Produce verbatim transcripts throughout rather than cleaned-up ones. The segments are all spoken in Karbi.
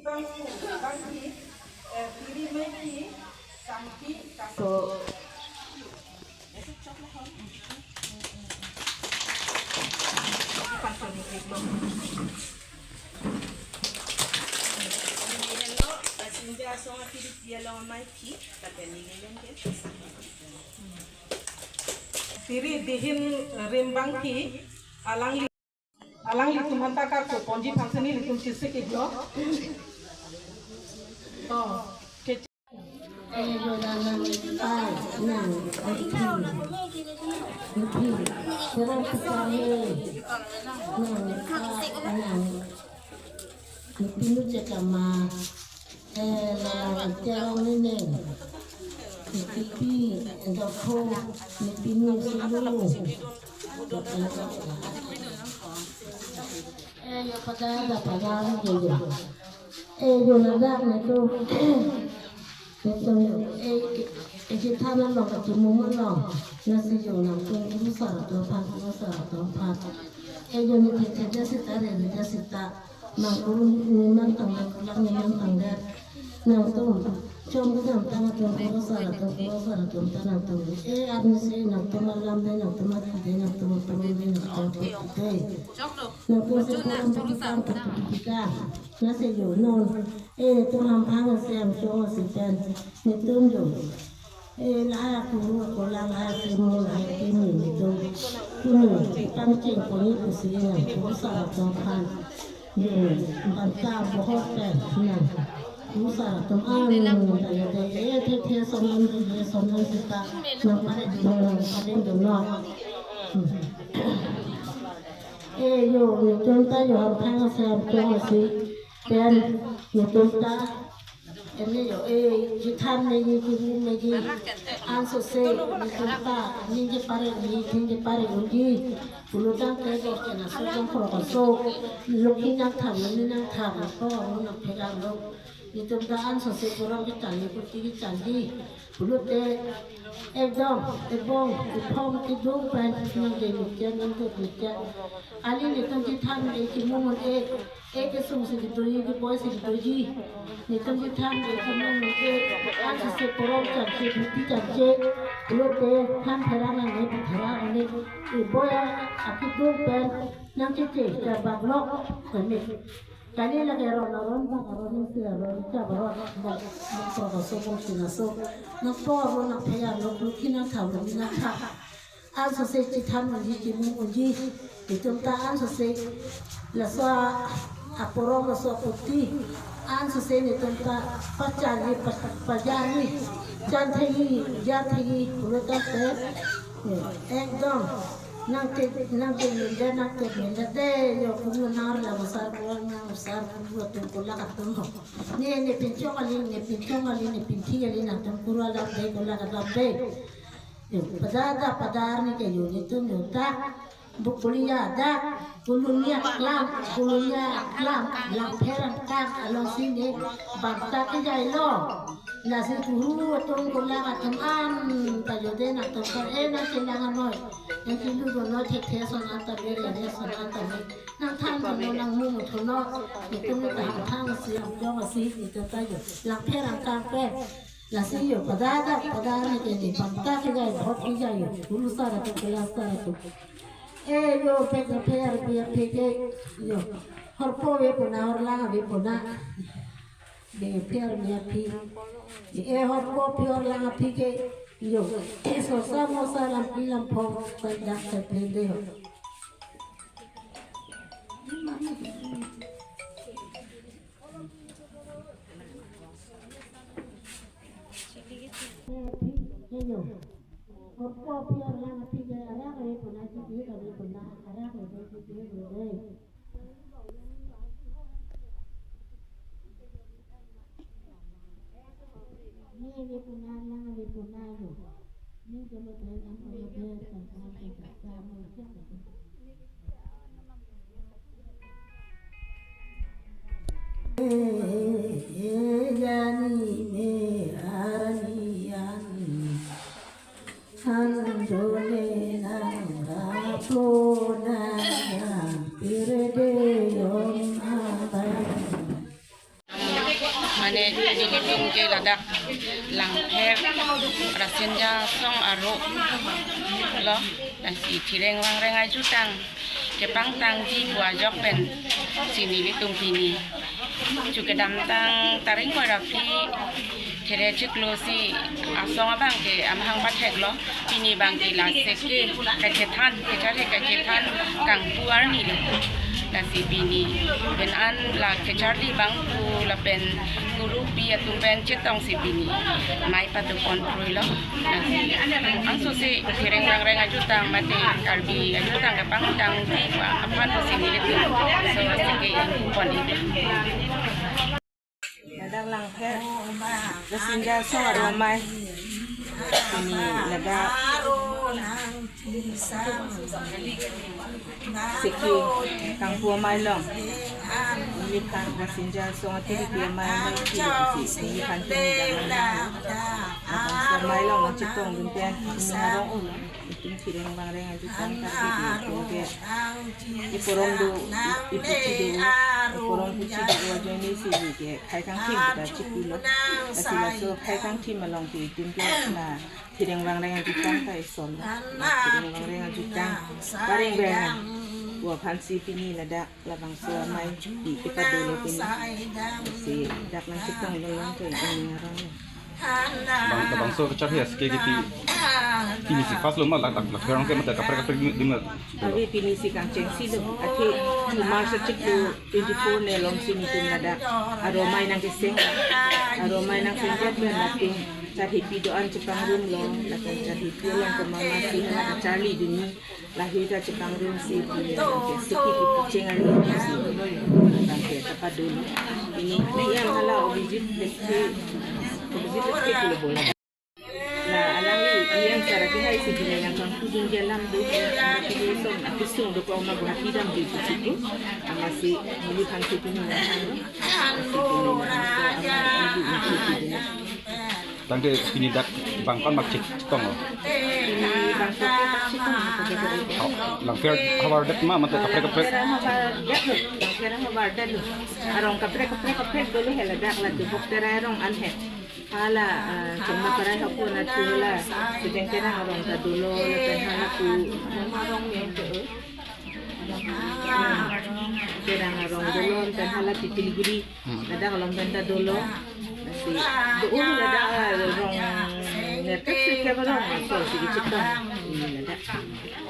Bang, bangki, eh, piri meki, sampi, kaso. Hello, passenger song akiri dia lo maiki, tapi ni lelen ke. Piri dihin rimbangki, alangli, alanglitum anta ka ko ponji phangsini litum chisik iklo. Oh, ke- Eh, yo, nang, nang, ah, nang, ah, ipi. Ipi. Kurang sekali. Nang, ah, nang. Ipi nu cekama. Eh, nang, terong ni neng. Ipi, ipi, dokho, ipi nu sulu. Eh, yo, pada, ada pada, ada, yo. Eh, yo, ladak, netu. Netu, eh, eh, eh, kita na long, kita muma long. Nasi yo, nangtum, guru sar, tu phan, guru sar, tu phan. Eh, yo, ni tete, jasi ta, re, jasi ta. Nang guru, ni nang tang, nang kulang, ni nang tang, re. Nangtum, chom kedam tang atum, guru sar atum, guru sar atum, ta nangtum. Eh, arni si nangtum alam de, nangtum ati de, nangtum atum de, nangtum ati de. Nangtum si kurang putih kan, putih putih kan. Nasi yo non. Eh, tum ham phang asem chong asi pen. Netum yo. Eh, la aku, aku la la aku, la aku, netum. Kunu, pangcheng kuni kusi nangtum, guru sar atum phan. Ye, banta bahut hai na. Guru sar atum an, ta ye de, ye the the sonan de, ye sonan sita, nang pare dun, nang pare dun no. Hmm. Eh, yo, netum ta yo ham phang asem chong asi pen, netum ta. Ene yo, eh, jithan ne ji, kiru ne ji. Ansose, netum ta, ningje pare ji, ningje pare unji. Pulotangte, eh, kena so jong pro kaso. Lokhi nangthap, lokhi nangthap, ko, nang pherang lo. Netum ta ansose, porong kechan ji, kuti kechan ji. Pulote, ekdom, ebong, ephong, kedung pen, nangde nukja, nangde nukja. Kali netum jithan, eh, kimu un, eh, eh, kesung si kedoji, keboi si kedoji. Netum jithan, eh, kimu un, eh, ansose porong changche, phuti changche. Pulote, than pherang nang, eh, pherang nang, eh, boi akedung pen, nangcheche, chabak lok, kami. Kali lake ron, ron, bak ron, nang si ron, chabak ron, bak, bak, bak, so, bak, si na so. Nang po ron, nang pherang lok, lokhi nangthap, lokhi nangthap. Ansose jithan unji, kimu unji. Netum ta ansose laso aporong, laso aputi. Ansose netum ta pacharli, pa-, pajarli. Chanthe-i, jarthe-i, pulotangte. Ekdom. Nangte, nangte mende, nangte mende de. Yo, kunu nar la masar kuan, nang masar kuan, atum kulak atum ho. Ne, ne pinchong kali, ne pinchong kali, ne pinthi kali, nangtum kuru alam de, kulak alam de. Yo, pada ta, pada arni ke yo, netum yo ta. Bukuli ya ta, kulunia klam, kulunia klam, Langpher angkang alongsi ne banta kejai lo. Lasi kuru atum kulak atum an ta yo de nangtum kar-e nangchelang anoi. Nangchelu do noi thekthe ason an ta bere, re ason an ta bere. Nangthan do noi, nangmu do noi. Netum ne ta ham thang asi, ham jong asi, netum ta yo. Langpher angkang pen. Lasi yo, pada ta, pada arni ke ne banta kejai, bahut kejai yo. Guru sar atum, class sar atum. Eh, yo, pek na pher, pher, pher ke, yo. Horpo ave puna, horlang ave puna. Be pher me aphi. Eh, horpo aphi, horlang aphi ke, yo. Eh, sosa mosa lampi lamphong, pai dak pai phe de ho. Mane nelitum ke ladak Langpher Rasinja Asong aro lo, lasi thireng vangreng ajutang kepangtangji pu ajok pensi nelitum pini chu kedamtang tarik ingkoi ra phli thre chiklo si asong abang ke amahang patheklo, pini abang ke la seke kachethan, kacharli kachethan kangpu arni lo. Lasi pini pen an la kacharli abang pu lapen kurupi atum pen chetongsi pini mei pado ponprui lo. Lasi anso si thireng vangreng ajutang mate Karbi ajutang kepangtangji aphan pusi nelitum so seke ingpu pon-ik. Ladak Langpher Rasinja Asong aro amei pini ladak seke kangpu amei along, neliphan Rasinja Asong atiripi amei amei si neliphan pini ladak Langpher Asong amei along nangchetongdun pen pini arong ulo. Itum thireng vangreng ajutang Karbi atum ke iporom do, ipuchi do, iporom puchi do ajoine si ke khei kangthim kita chipulo. Lasi laso khei kangthim along ke itum ke la thireng vangreng ajutang ta isomlo. La thireng vangreng ajutang pareng bereng pu aphansi pini ladak labangso amei pi kepadolo pini. Si dak nangchetongdun nang ke ini arong. Bang, bangso kacharli seke kipi pini si first lo ma, lak, lak, lak, kerang ke mate kaprek kaprek dim, dim la. Abi pini si kangchengsi lo, athe March achiklo twenty-four ne along si nelitum ladak aro amei nangkeseng, aro amei nangkeseng pen latum charlipi do-an chepangrumlo, lapen charlipi along komat ma si hala charlidunji, lahei ta chepangrumsi pini ke seke kipucheng arni si bang ke kapadolo. Pini E M hala Abhijit Lekhe, Abhijit Lekhe pulo bola. La alangli E M sir ke hai si pini nangkangpudunji alam do, api do son, api sung do ko ma Guwahati damji pusi pu. Amatsi neliphan ke pini nangkanglo. Amatsi pini nangkanglo, amat ibu ibu pini. Tangte pini dak bang ko-an mak chetonglo? Pini bang ko-an mak chetonglo. Oh, Langpher havar det ma mate kaprek kaprek? Langpher havar detlo. Langpher havar detlo. Arong kaprek kaprek kaprek dolo he ladak, la Dubok Terai arong an he. Hala, ah, Chongnaparai hapu anatthu la Sudeng Terang arong ta dolo, lapen hala pu Mongma arong me ke, eh. Terang arong dolo, lapen hala Titiliguri. Hmm. Ladak along pen ta dolo. Lasi do-o ladak, ah, rong nerkep sirkep arong asol si kechetong. Hmm, ladak.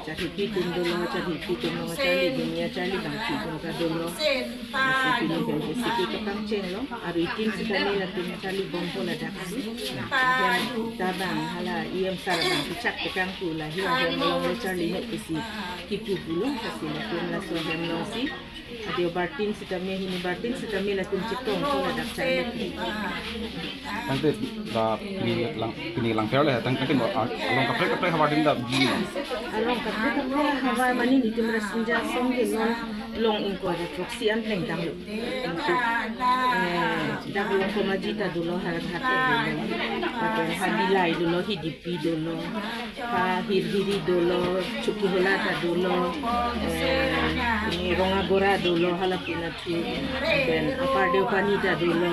Charlipi atum dolo, charlipi atum lo, charlidunji, charli abang si atum ta dolo. Lasi pini pen ke seke kepangchenglo. Aro itin sitame latum charlibompo ladaksi. Ahem ta bang hala E M sir bang kechak tekang pu, lahei ahem along charli he pusi kipu pulo, lasi latum laso ahem alongsi adio bartin sitame, hini bartin sitame latum chetongpo ladak charli. Tangte ba pini Lang, pini Langpher le, tang, tangte ba, ah, along kaprek kaprek havar ding da bi ma? Along kaprek kaprek havar mane nelitum Rasinja Asong ke non long ingkoi ra throksi an plengdamlo. Anke, eh, dak Longkomaji ta dolo, Howraghat ta dolo. Lapen ha Dillai dolo, Hidipi dolo. Ha Hirhiri dolo, Chokihola ta dolo, eh, ini Rongagora dolo, hala pu anatthu, lapen Upper Deopani ta dolo,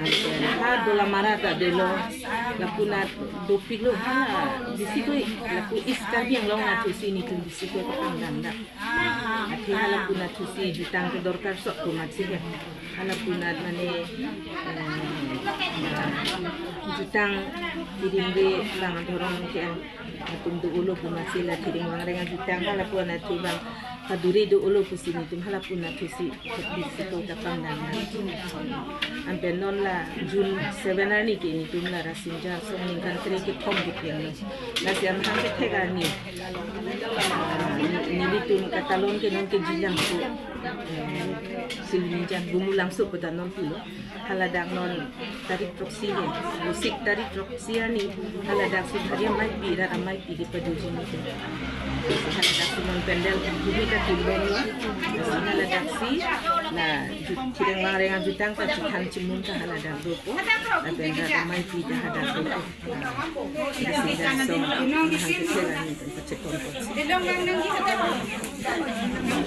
lapen ha Dolamara ta dolo, lapu anat dopiklo, hala bisi koi, lapu East Karbi Anglong anatthu si nelitum bisi koi kepangdam dak. Athe hala pu anatthu si jutang kedorkar sok komatsi he. Hala pu anat mane, eh, jutang irimre bang dhorong ke atum do-olo pu amatsi la thireng vangreng ajutang hala pu anatthu bang kadure do-olo pusi nelitum hala pu anatthu si bisi koi kepangdam. Anpen non la June seven arni ke nelitum la Rasinja Asong ningkan kre kethom keplenglo. Lasi amahang kethek arni, ah, ne-, nelitum katalon ke non ke Jilangso, eh, Silvinijan Bumulangso pu ta non pulo. Hala dak non tarik throksi he, Vosik tarik throksi arni, hala daksi bhari amei pi, rat amei pi kepadoji nelitum. Hala daksi non pandal bumi ta kimbomlo. Hala daksi la ju-, thireng vangreng ajutang ta chethan chemun ta hala dak dopo. Lapen rat amei pi ta hala dak dopo. Rasinja Asong amahang kethek arni pen kachepon ponsi.